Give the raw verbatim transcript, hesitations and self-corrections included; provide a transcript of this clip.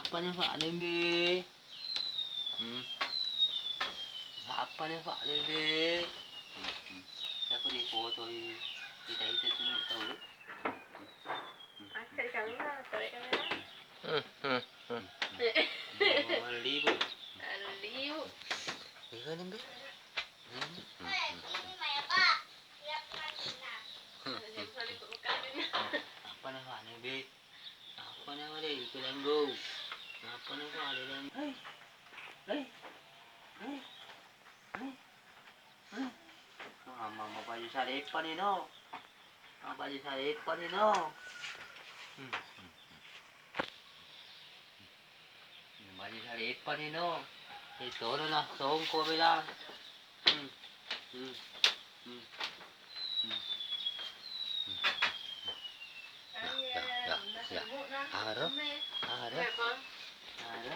Apa ne fa lembe? Hmm. Apa ne fa lembe? Hmm. Aku di foto di kita itu tuh tahu. Angkat kamera, tarik kamera. Hmm, hmm, hmm. Lima ribu. Lima ribu. Iya kan, Be? Hmm, hmm, hmm. Apa namanya, Be? Apa namanya, Be? Itu Lenggo. Apa namanya, Lenggo? Hei. Hei. Hei. Hei. Hei. Ah, mama baju saleppa ni, no. Ah, baju saleppa ni, no. Hmm, hmm, hmm. Baju saleppa ni, no. Itu na songko bela. Hmm. Hmm. Hmm. Hmm. Ya, ya, ya, ya. Aro, aro. Aro.